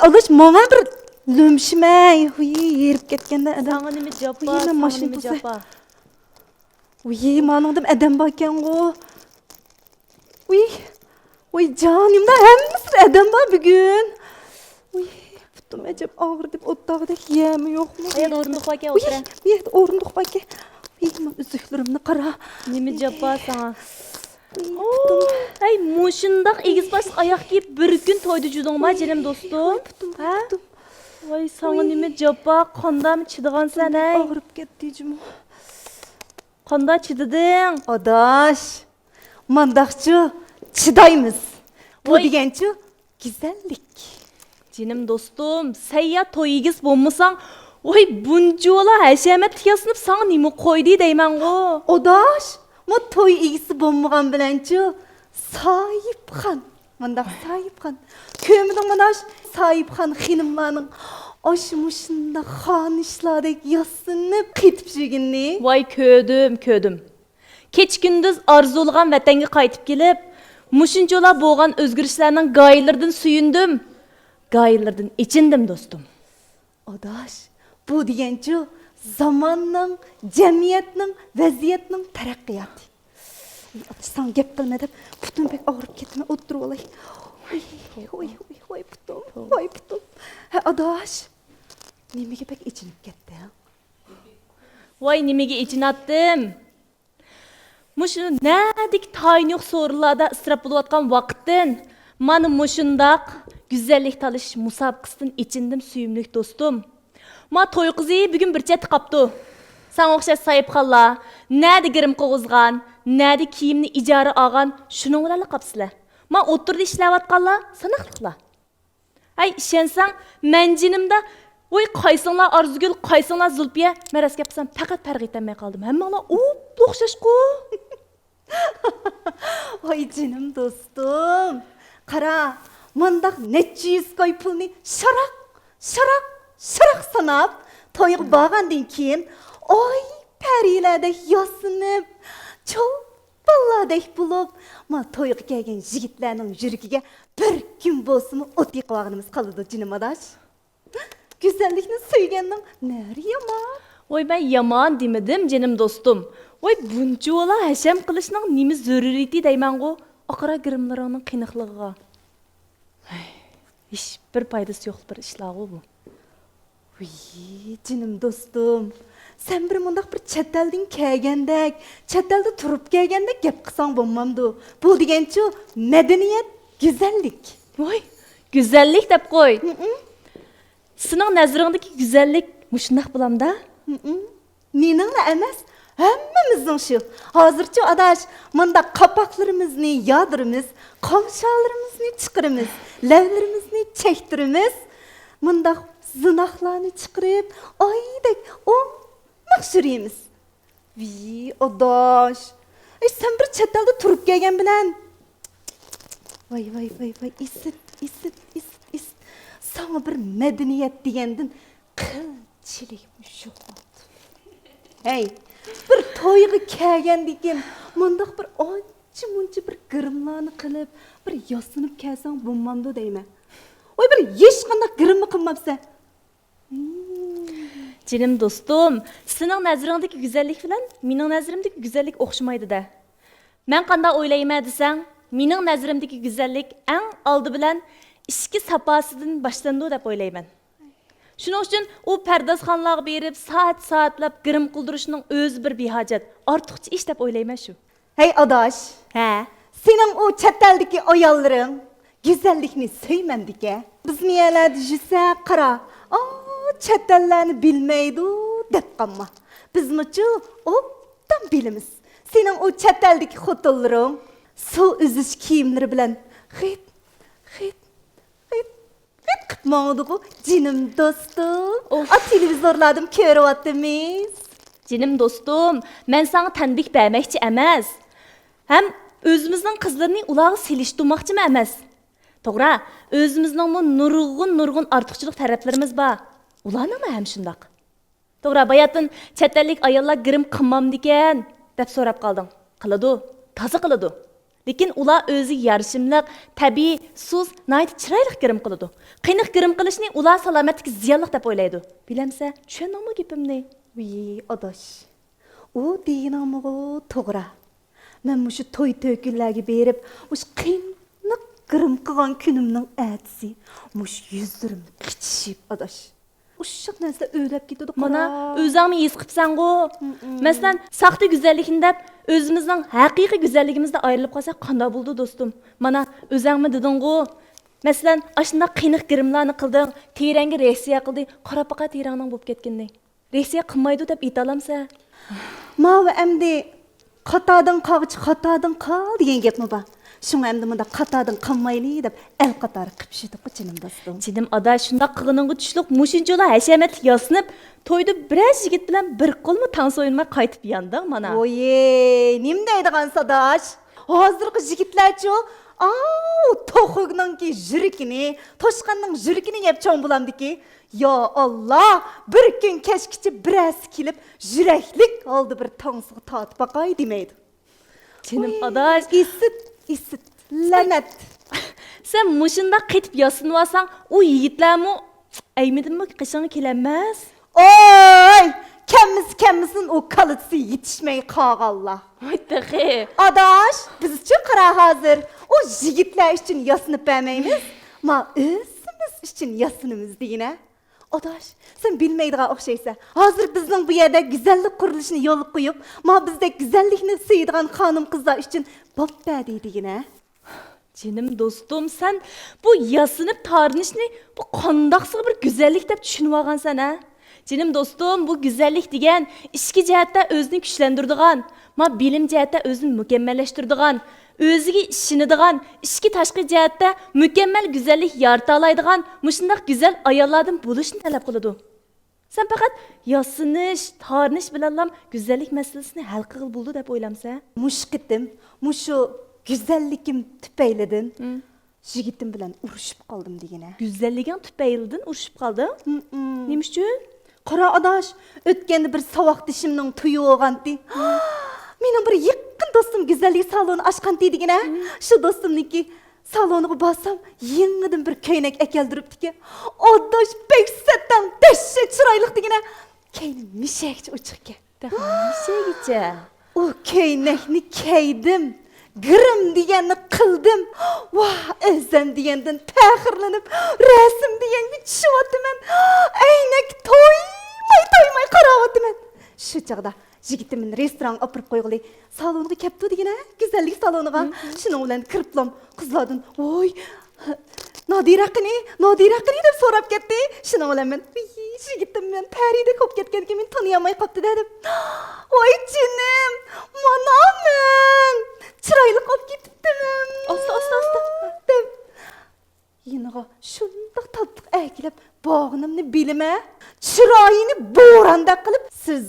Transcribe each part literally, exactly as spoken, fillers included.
ئىلاج ماڭا بىر لۆمشىمەي. ھۇي، ھېرىپ كەتكەندە ئادەم. ساڭا نېمە جاپا، ھۇي، مەن ساڭا ماشىنا نېمە بولسا. جاپا؟ ۋىي، مانىڭدىمۇ ئادەم باركەنغۇ. ۋىي، ۋىي، جانىمدا ھەممىسىدە ئادەم بار بۈگۈن. ۋىي، پۇتۇم ئەجەب ئاغرىدى، ئولتۇرغۇدەك يەرمۇ يوقمۇ؟ ئايا، ئورۇندۇق باركەن، ۋىي، ئولتۇرە. بۇ يەردە ئورۇندۇق باركەن. ۋىي، مانا ئۈزۈكلىرىمنى قارا. نېمە جاپا ساڭا؟ ۋىي، پۇتۇم. ھەي، مۇشۇنداق ئېگىز باشلىق ئاياق كىيىپ بىر كۈن تويدا جۈدۈڭما، جېنىم دوستۇم؟ ۋىي، پۇتۇم، ھە؟ پۇتۇم. ۋاي، ساڭا ۋىي. نېمە جاپا، قانداقمۇ چىدىغانسەن، ھەي؟ ئاغرىپ كەتتى جۇمۇ. قانداق چىدىدىڭ؟ ئاداش، مانداقچۇ چىدايمىز. بۇ ۋاي. دېگەنچۇ گۈزەللىك. جېنىم دوستۇم، سەن يا توي ئىگىسى بولمىساڭ، ۋاي، بۇنچىۋالا ھەشەمەتلىك ياسىنىپ ساڭا نېمە قويدى دەيمەنغۇ؟ ئاداش، ما توي ئىگىسى بولمىغان بىلەنچۇ ساھىبخان. مۇنداق ساھىبخان. كۆرمىدىڭمۇ داش؟ ساھىبخان خېنىملارنىڭ ئاشۇ مۇشۇنداق خانىشلاردەك ياسىنىپ قېتىپ يۈرگىنىنى. ۋاي، كۆردۈم، كۆردۈم. كېچە-كۈندۈز ئارزۇلىغان ۋەتەنگە قايتىپ كېلىپ، مۇشۇنچىلا بولغان ئۆزگىرىشلەرنىڭ گاھىلىرىدىن سۆيۈندۈم، گاھىلىرىدىن ئېچىندىم، دوستۇم. ئاداش، بۇ دېگەنچۇ زاماننىڭ، جەمئىيەتنىڭ، ۋەزىيەتنىڭ تەرەققىياتى. ئاداش، ساڭا گەپ قىلمە دەپ پۇتۇم بەك ئاغرىپ كەتتى، مەن ئولتۇرۇۋالاي. ۋاي، ۋاي، ۋاي، ۋاي پۇتۇم، ۋاي پۇتۇم. ھە، ئاداش، نېمىگە بەك ئېچىنىپ كەتتىڭ؟ ۋاي، نېمىگە ئېچىناتتىم؟ مۇشۇ نەدىكى تايىنى يوق سورۇنلاردا ئىسراپ بولۇۋاتقان ۋاقىتتىن، مانا مۇشۇنداق گۈزەللىك تالىشىش مۇسابىقىسىدىن ئېچىندىم، سۆيۈملۈك دوستۇم. ما توي قىزى بۈگۈن بىر چەتتە قاپتۇ. ساڭا ئوخشاش ساھىبخانلار نەدە گىرىم قىلغۇزغان، نەدە كىيىمنى ئىجارە ئالغان، شۇنىڭ بىلەنلا قاپسىلەر. ما ئوتتۇرىدا ئىشلەۋاتقانلار ساناقلىقلا. ھەي، ئىشەنسەڭ، مەن جېنىمدا، ۋوي، قايسىڭلار ئارزۇگۈل، قايسىڭلار زۇلپىيە، مەن راست گەپ قىلسام، پەقەت پەرق ئېتەلمەي قالدىم. ھەممىڭلار ئوپلا ئوخشاشقۇ. ۋاي جېنىم دوستۇم، قارا، مانداق نەچچە يۈز كوي پۇلنى شاراق، شاراق، شاراق ساناپ، تويغا بارغاندىن كېيىن، ئاي، پەرىلەردەك ياسىنىپ، چول بالىلاردەك بولۇپ، ما تويغا كەلگەن يىگىتلەرنىڭ يۈرىكىگە بىر كۈن بولسىمۇ ئوت يېقىۋالغىنىمىز قالىدۇ، جېنىم ئاداش. گۈزەللىكنى سۆيگەننىڭ نەرى يامان؟ ۋوي، مەن يامان دېمىدىم، جېنىم دوستۇم. ۋوي، بۇنچىۋالا ھەشەم قىلىشنىڭ نېمە زۆرۈرىيىتى دەيمەنغۇ، ئاقارا گىرىملىرىڭنىڭ قېنىقلىقىغا. ھەي، ھېچبىر پايدىسى يوق بىر ئىشلارغۇ بۇ. ۋىي، جېنىم دوستۇم، سەن بىر مۇنداق بىر چەت ئەلدىن كەلگەندەك، چەت ئەلدە تۇرۇپ كەلگەندەك گەپ قىلساڭ بولمامدۇ؟ بۇ دېگەنچۇ مەدەنىيەت، گۈزەللىك. ۋاي، گۈزەللىك دەپ قوي. ھىم. سېنىڭ نەزىرىڭدىكى گۈزەللىك مۇشۇنداق بولامدا؟ ھىم. مېنىڭلا ئەمەس، ھەممىمىزنىڭ شۇ. ھازىرچۇ ئاداش، مۇنداق قاپاقلىرىمىزنى يادۇرىمىز، قومشالىرىمىزنى چىقىرىمىز، لەۋلىرىمىزنى چەكتۈرىمىز. مۇنداق زىناقلارنى چىقىرىپ، ئايدەك ئوماق يۈرىمىز. ۋىي، ئاداش. ئەي، سەن بىر چەت ئەلدە تۇرۇپ كەلگەن بىلەن. ۋاي، ۋاي، ۋاي، ۋاي، ئىسىت، ئىسىت، ئىسىت، ئىسىت. ساڭا بىر مەدەنىيەت دېگەندىن قىلچىلىكمۇ يوق. ھەي، بىر تويغا كەلگەندىكىن مۇنداق بىر ئانچە-مۇنچە بىر گىرىملارنى قىلىپ، بىر ياسىنىپ كەلسەڭ بولمامدۇ دەيمەن. ۋاي، بىر ھېچقانداق گىرىممۇ قىلماپسەن. جېنىم دوستۇم، سېنىڭ نەزىرىڭدىكى گۈزەللىك بىلەن مېنىڭ نەزىرىمدىكى گۈزەللىك ئوخشىمايدۇ-دە. مەن قانداق ئويلايمەن دېسەڭ، مېنىڭ نەزىرىمدىكى گۈزەللىك ئەڭ ئالدى بىلەن ئىچكى ساپاسىدىن باشلىنىدۇ دەپ ئويلايمەن. شۇنىڭ ئۈچۈن ئۇ پەردازخانىلارغا بېرىپ سائەت-سائەتلەپ گىرىم قىلدۇرۇشنىڭ ئۆزى بىر بىھاجەت، ئارتۇقچە ئىش دەپ ئويلايمەن شۇ. ھەي ئاداش، ھە؟ سېنىڭ ئۇ چەت ئەلدىكى ئاياللىرىڭ گۈزەللىكنى سۆيمەمدىكەن. بىزمۇ يەرلەردە يۈرسەك قارا، ئا، چەت ئەللەرنى بىلمەيدۇ دەپ قالما. بىزمۇچۇ ئوبدان بىلىمىز. سېنىڭ ئۇ چەت ئەلدىكى خوتۇنلىرىڭ سۇ ئۈزۈش كىيىملىرى بىلەن خىت، خىت، خىت، خىت قىپ ماڭىدىغۇ، جېنىم دوستۇم. ئوف. ئا، تېلېۋىزورلاردىمۇ كۆرۈۋاتىمىز. جېنىم دوستۇم، مەن ساڭا تەنبىھ بەرمەكچى ئەمەس. ھەم ئۆزىمىزنىڭ قىزلىرىنى ئۇلارغا سېلىشتۇرماقچىمۇ ئەمەس. توغرا، ئۆزىمىزنىڭمۇ نۇرغۇن، نۇرغۇن ئارتۇقچىلىق تەرەپلىرىمىز بار. ئۇلارنىڭمۇ ھەم شۇنداق. توغرا، باياتىن چەت ئەللىك ئاياللار گىرىم قىلمامدىكەن دەپ سوراپ قالدىڭ. قىلىدۇ، تازا قىلىدۇ. لېكىن ئۇلار ئۆزىگە يارىشىملىق، تەبىئىي، سۇس، ناھايىتى چىرايلىق گىرىم قىلىدۇ. قېنىق گىرىم قىلىشنى ئۇلار سالامەتلىككە زىيانلىق دەپ ئويلايدۇ. بىلەمسە، چۈشەندىڭمۇ گېپىمنى؟ ۋىي، ئاداش، ئۇ دېگىنىڭمۇغۇ توغرا. مەن مۇشۇ توي تۆكۈنلەرگە بېرىپ، مۇشۇ قېنىق گىرىم قىلغان كۈنۈمنىڭ ئەتىسى مۇشۇ يۈزلىرىم قىچىشىپ، ئاداش. ئۇششاق نەرسە ئۆرلەپ كېتىدۇ، مانا، قارا. ئۆزۈڭمۇ ھېس قىپسەنغۇ. مەسىلەن، ساختا گۈزەللىكنى دەپ، ئۆزىمىزنىڭ ھەقىقىي گۈزەللىكىمىزدىن ئايرىلىپ قالساق قانداق بولىدۇ، دوستۇم؟ مانا، ئۆزۈڭمۇ دېدىڭغۇ. مەسىلەن، ئاشۇنداق قېنىق گىرىملارنى قىلدىڭ، تېرەڭگە رېئاكسىيە قىلدى، قاراپ باقا تېرەڭنىڭ بولۇپ كەتكىنىنى. رېئاكسىيە قىلمايدۇ دەپ ئېيتالامسەن؟ ماۋۇ ئەمدى «قاتاردىن قالغۇچە خاتادىن قال» دېگەن گەپمۇ بار. شۇڭا ئەمدى مۇنداق «قاتاردىن قالمايلى» دەپ ئەل قاتارى قىپشىدۇققۇ، جېنىم دوستۇم. جېنىم ئاداش، شۇنداق قىلغىنىڭغا چۈشلۈك مۇشۇنچىلا ھەشەمەتلىك ياسىنىپ، تويدا بىرەر يىگىت بىلەن بىر قولمۇ تانسا ئوينىماي قايتىپ ياندىڭ مانا. ۋويي، نېمە دەيدىغانسىز ئاداش؟ ھازىرقى يىگىتلەرچۇ، ئاۋۇ توخۇنىڭكى يۈرىكىنى، توشقاننىڭ يۈرىكىنى يەپ چوڭ بولامدىكى. يا ئاللا، بىر كۈن كەچكىچە بىرەرسى كېلىپ، يۈرەكلىك ھالدا بىر تانسىغا تارتىپ باقاي دېمەيدۇ. جېنىم ئۇي، ئاداش. ئىسىت، ئىسىت، لەنەت. سەن مۇشۇنداق قېتىپ ياسىنىۋالساڭ، ئۇ يىگىتلەرمۇ ئەيمىدىنمۇ قېشىڭغا كېلەلمەس. ئوي، كەممىسى كەممىسۇن، ئۇ كالىچىسى يېتىشمەي قالغانلار. ۋاي تېخى. ئاداش، بىزچۇ قارا ھازىر ئۇ يىگىتلەر ئۈچۈن ياسىنىپ بەرمەيمىز، ما ئۆزىمىز ئۈچۈن ياسىنىمىز دېگىنە. ئاداش، سەن بىلمەيدىغان ئوخشايسەن. ھازىر بىزنىڭ بۇ يەردە گۈزەللىك قۇرۇلۇشىنى يولغا قويۇپ، ما بىزدەك گۈزەللىكنى سۆيىدىغان خانىم-قىزلار ئۈچۈن بولۇپ بەردى دېگىنە. جېنىم دوستۇم، سەن بۇ ياسىنىپ تارىنىشنى بۇ قانداقسىغا بىر گۈزەللىك دەپ چۈشىنىۋالغانسەن، ھە؟ جېنىم دوستۇم، بۇ گۈزەللىك دېگەن ئىچكى جەھەتتە ئۆزىنى كۈچلەندۈرىدىغان، ما بىلىم جەھەتتە ئۆزىنى مۇكەممەللەشتۈرىدىغان، ئۆزىگە ئىشىنىدىغان، ئىچكى تاشقى جەھەتتە مۇكەممەل گۈزەللىك يارىتالايدىغان مۇشۇنداق گۈزەل ئاياللاردىن بولۇشنى تەلەپ قىلىدۇ. سەن پەقەت ياسىنىش، تارىنىش بىلەنلا گۈزەللىك مەسىلىسىنى ھەل قىلغىلى بولىدۇ دەپ ئويلامسەن؟ مۇشۇ قېتىم مۇشۇ گۈزەللىكىم تۈپەيلىدىن ھىم. يىگىتىم بىلەن ئۇرۇشۇپ قالدىم دېگىنە. گۈزەللىكىڭ تۈپەيلىدىن ئۇرۇشۇپ قالدىڭ؟ ھىم. نېمە ئۈچۈن؟ قارا ئاداش، ئۆتكەندە بىر ساۋاقدىشىمنىڭ تويى بولغانتى. مېنىڭ بىر يېقىن دوستۇم گۈزەللىك سالونى ئاچقانتى دېگىنە. ھىم. شۇ دوستۇمنىڭكى سالونىغا بارسام، يېڭىدىن بىر كۆينەك ئەكەلدۈرۈپتىكەن. ئاداش، بەك سەتەڭ، دەھشەت چىرايلىق دېگىنە. كەينى مىشەگىچە ئوچۇقكەن. تېخى مىشەگىچە؟ ئۇ كۆينەكنى كىيدىم، گىرىم دېگەننى قىلدىم. ۋاھ، ئۆزۈم دېگەندىن پەخىرلىنىپ، رەسىم دېگەنگە چۈشۈۋاتىمەن. ئەينەككە تويماي، تويماي قاراۋاتىمەن. شۇ چاغدا يىگىتىم مېنى رېستورانغا ئاپىرىپ قويغىلى، سالونغا كەپتۇ دېگىنە، گۈزەللىك سالونىغا. ھىم. شۇنىڭ بىلەن كىرىپلام قىزلاردىن، ۋوي، نادىرە قېنى، نادىرە قېنى دەپ سوراپ كەتتى. شۇنىڭ بىلەن مەن، ۋىي، يىگىتىم مەن پەرىدەك بولۇپ كەتكەنكىن مېنى تونۇيالماي قاپتۇ-دە دەپ. ۋاي جېنىم، مانا مەن، چىرايلىق بولۇپ كېتىپتىمەن. ئاستا، ئاستا، ئاستا. دەپ. يېنىغا شۇنداق تاتلىق ئەكېلىپ بارغىنىمنى بىلىمەن. چىرايىنى بوراندەك قىلىپ، سىز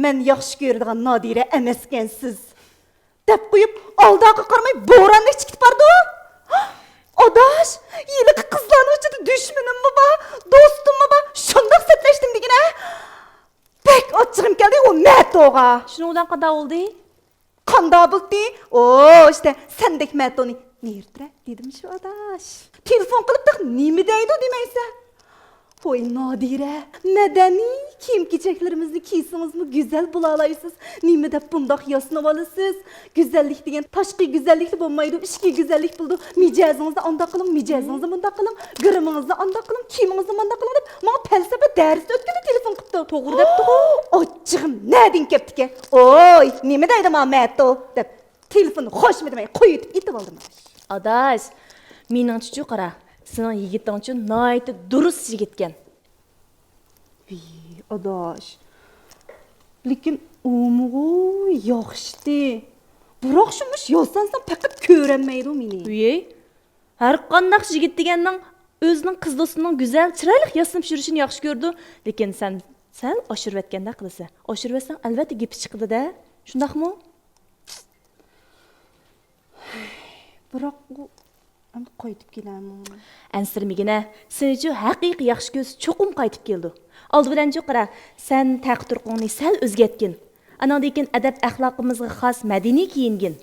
مەن ياخشى كۆرىدىغان نادىرە ئەمەسكەنسىز، دەپ قويۇپ، ئالدىغا قارىماي بوراننى ئىچىپ كېتىپ بارىدۇ. ئاداش، ھېلىقى قىزلارنىڭ ئىچىدە دۈشمىنىممۇ بار، دوستۇممۇ بار، شۇنداق سەتلەشتىم دېگىنە. بەك ئاچچىقىم كەلدى ئۇ مەتوغا. شۇنىڭ بىلەن قانداق بولدى؟ قانداق بولدى؟ ئو، ئىشتە، سەندەك مەتونى نېرىترە دېدىم شۇ ئاداش. تېلېفون قىلىپ تېخى نېمە دەيدۇ دېمەيسەن. ۋوي نادىرە، مەدەنىي كىيىم-كېچەكلىرىمىزنى كىيسىڭىزمۇ گۈزەل بولالايسىز. نېمە دەپ بۇنداق ياسىنىۋالىسىز؟ گۈزەللىك دېگەن تاشقى گۈزەللىكلا بولمايدۇ، ئىچكى گۈزەللىك بولىدۇ. مىجەزىڭىزنى ئانداق قىلىڭ، مىجەزىڭىزنى مۇنداق قىلىڭ، گىرىمىڭىزنى ئانداق قىلىڭ، كىيىمىڭىزنى مۇنداق قىلىڭ دەپ ماڭا پەلسەپە دەرس ئۆتكىلى تېلېفون قىپتۇ. توغرا دەپتىغۇ. ئاچچىقىم نەدىن كەپتىكەن؟ ۋوي، نېمە دەيدۇ ماڭا مەتو دەپ تېلېفوننى خوشمۇ دېمەي قويۇۋېتىپ ئېتىۋالدىم. ئاداش، مېنىڭچىچۇ قارا، سېنىڭ يىگىتىڭچۇ ناھايىتى دۇرۇس يىگىتكەن. ۋىي، ئاداش. لېكىن ئۇمۇغۇ ياخشىتى. بىراق شۇ مۇش ياسانسام پەقەت كۆرەلمەيدۇ مېنى. ۋىي، ھەر قانداق يىگىت دېگەننىڭ ئۆزىنىڭ قىز دوستىنىڭ گۈزەل، چىرايلىق ياسىنىپ يۈرۈشىنى ياخشى كۆرىدۇ. لېكىن سەن سەل ئاشۇرۇۋەتكەندەك قىلىسەن. ئاشۇرۇۋەتسەڭ ئەلۋەتتە گېپى چىقىدۇ-دە. شۇنداقمۇ؟ بىراق ئۇ ئەمدى قايتىپ كېلەرمۇ؟ ئەنسىرىمىگىنە، سېنىچۇ ھەقىقىي ياخشى كۆرسە چوقۇم قايتىپ كېلىدۇ. ئالدى بىلەنچۇ قارا، سەن تەقى-تۇرقۇڭنى سەل ئۆزگەرتكىن. ئانىڭدىن كېيىن ئەدەپ-ئەخلاقىمىزغا خاس مەدەنىي كىيىنگىن.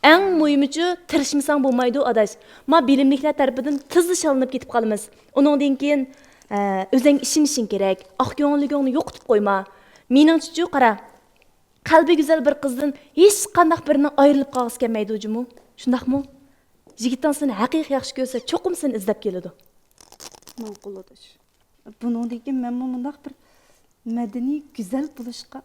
ئەڭ مۇھىمىچۇ، تىرىشمىساڭ بولمايدۇ، ئاداش. ما بىلىملىكلەر تەرىپىدىن تېزلا شاللىنىپ كېتىپ قالىمىز. ئۇنىڭدىن كېيىن، ئە، ئۆزۈڭگە ئىشىنىشىڭ كېرەك. ئاق كۆڭۈللۈكۈڭنى يوقىتىپ قويما. مېنىڭچىچۇ، قارا. قەلبى گۈزەل بىر قىزدىن ھېچقانداق بىرىنىڭ ئايرىلىپ قالغۇسى كەلمەيدۇ جۇمۇ. شۇنداقمۇ؟ يىگىتىڭ سېنى ھەقىقىي ياخشى كۆرسە، چوقۇم سېنى ئىزدەپ كېلىدۇ. ماقۇل، ئاداش. بۇنىڭدىن كېيىن مەنمۇ مۇنداق بىر مەدەنىي، گۈزەل بولۇشقا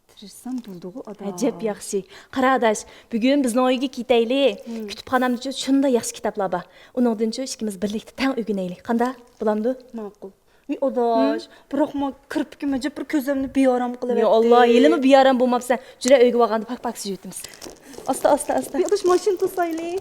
تىرىشسام بولىدىغۇ، ئادا. ئەجەب ياخشى. قارا، ئاداش، بۈگۈن بىزنىڭ ئۆيگە كېتەيلى. كۇتۇپخانامدىچۇ شۇنداق ياخشى كىتابلار بار. ئۇنىڭدىنچۇ ئىككىمىز بىرلىكتە تەڭ ئۆگىنەيلى. قانداق؟ بولامدۇ؟ ماقۇل. ۋىي، ئاداش، بىراقمۇ كىرپىكىم ئەجەب بىر كۆزۈمنى بىئارام قىلىۋەتتى. يا ئاللا، ھېلىمۇ بىئارام بولماپسەن. جۈرە، ئۆيگە بارغاندا پاك-پاك سۈزۈۋېتىمىز. ئاستا، ئاستا، ئاستا. ۋىي، ئاداش، ماشىنا توسايلى.